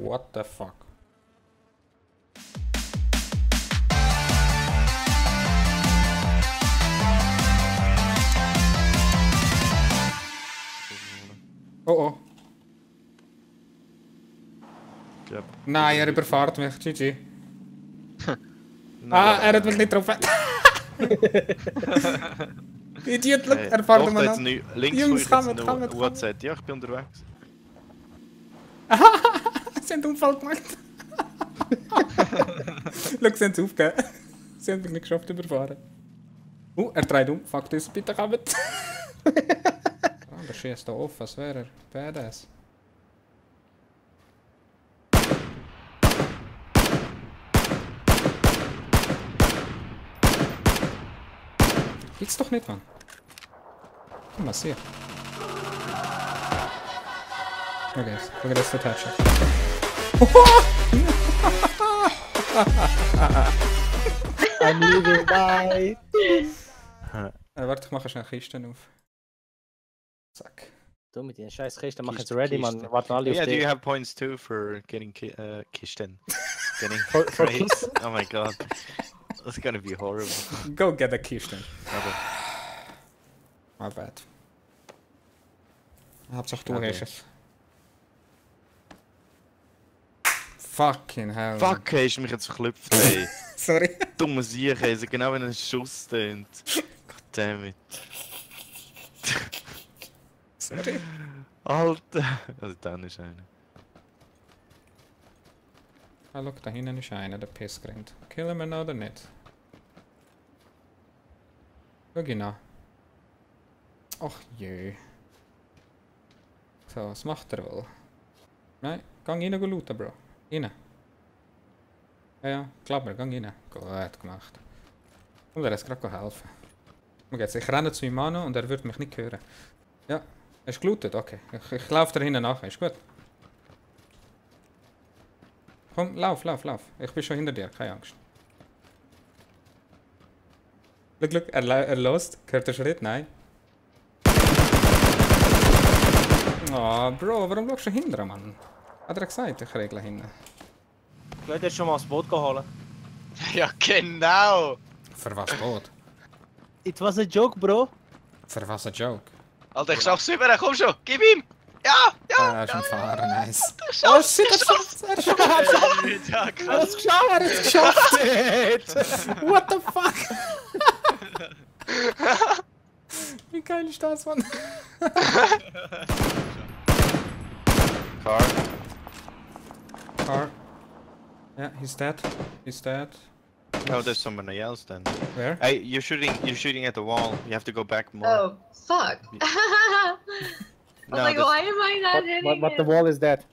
What the fuck? Oh oh. Ja. Nein, er überfahrt mich. GG. Ah, er hat mich nicht getroffen. Idiot, look, er fährt immer noch. Links Jungs, von euch kommt. jetzt noch UAZ. Ja, ich bin unterwegs. Sie haben einen Unfall gemacht. Schau, sie haben es aufgegeben. Sie haben mich nicht geschafft überfahren. Er dreht um. Fuck das, bitte kommt. Der schießt da auf, was wäre er? Badass. Geht's doch nicht, Mann. Mal sehen. Okay, look at this attachment. I'm leaving, bye! Warte, ich mache schnell Kisten auf. Zack. Du mit den scheiß Kisten, mach jetzt ready, man. Wir warten alle auf Yeah, do dich. you have points too for getting Kisten? Getting For praise? Oh my god. That's gonna be horrible. Go get a Kisten. Okay. My bad. Hauptsache du Okay. hast es. Fucking hell. Fuck, hast du mich jetzt verklüpft, ey. Sorry. Dumme Sieg, ey. So genau wenn ein Schuss tönt. Goddammit. Sorry. Alter. Also dann ist einer. Ah, look, da hinten ist einer, der Pissgrind. Killen wir ihn oder nicht? Schau ihn an. Ach jö. So, was macht er wohl? Nein, gang rein looten, Bro. Rein. Ja, Klapper, gang rein. Gut gemacht. Und er ist gerade helfen. Ich renne zu ihm an und er wird mich nicht hören. Ja, hast du gelootet? Okay. Ich laufe da hinten nach, ist gut. Komm, lauf. Ich bin schon hinter dir, keine Angst. Look, er lost. Hört der Schritt? Nein. Oh, Bro, warum schaust du hinterher, Mann? Hat er gesagt, ich regle hinten. Ich werde jetzt schon mal das Boot holen. Ja, genau! Für was Boot? It was a joke, bro. Für was ein Joke? Alter, ich schaff's über, komm schon, gib ihm! Ja! Er ist am Fahren, nice. Ich Oh schaff's! shit, er schafft's! Er schafft's! Ja, Er krass! hat's geschafft! Er hat's geschafft! What the fuck? Wie geil ist das, Mann? Car. Car. Yeah, he's dead. He's dead. Oh, there's somebody else then. Where? Hey, you're shooting at the wall. You have to go back more. Oh, fuck. I was like, why am I not hitting But the him? wall is dead.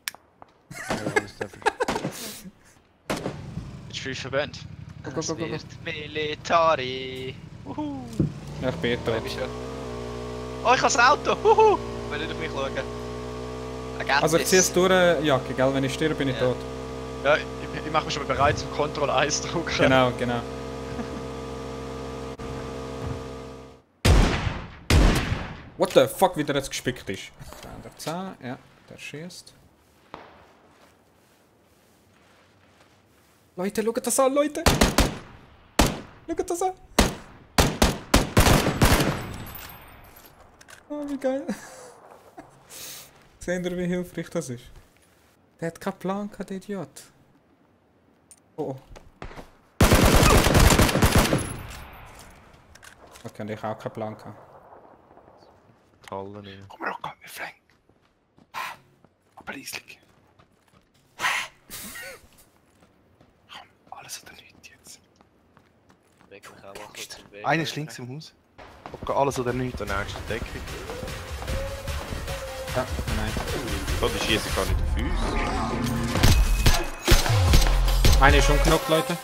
Ist viel verbannt. Go. Es wird Militari. Wuhu. Ja, ich bin tot. Oh, ich habe das Auto. Wuhu. Will nicht auf mich schauen. I got Also ich this. zieh es durch, Jacke, gell? Wenn ich stirb, bin ich Ja. tot. Ja, ich mache mich schon mal bereit zum Ctrl 1 drücken. Genau. What the fuck, wie der jetzt gespickt ist. Der 10, ja, der schießt. Leute, schaut das an, Leute! Schaut das an! Oh, wie geil! Seht ihr, wie hilfreich das ist? Der hat keinen Plan gehabt, der Idiot. Oh. Okay, und ich auch keinen Plan gehabt. Toll, ne? Komm, Rocco, wir flanken. Aber riesig. Komm, alles oder nichts jetzt. Weg mich auch mal kurz im Weg. Einer ist links im Haus. Rocco, alles oder nichts. Der nächste Deckung. Ja, nein. Oh, die schießen gar nicht auf uns. Einer ist umgenockt, Leute.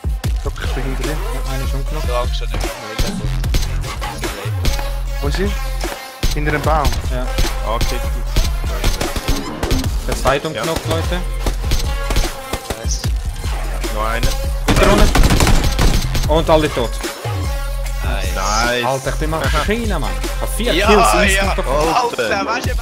Rocco, ich bin hinter dir. Ja, einer ist umgenockt. So Angst hat nicht mehr. Wo ist sie? Hinter dem Baum. Ja. Angekickt. Der zweite umgenockt, Leute. Nice. Noch einer. Wieder unten. Und alle tot. Nice. Nice. Alter, ich bin Maschine, Mann. Ich hab 4 Ja, Kills ja. instant bekommen. Alter, weißt du,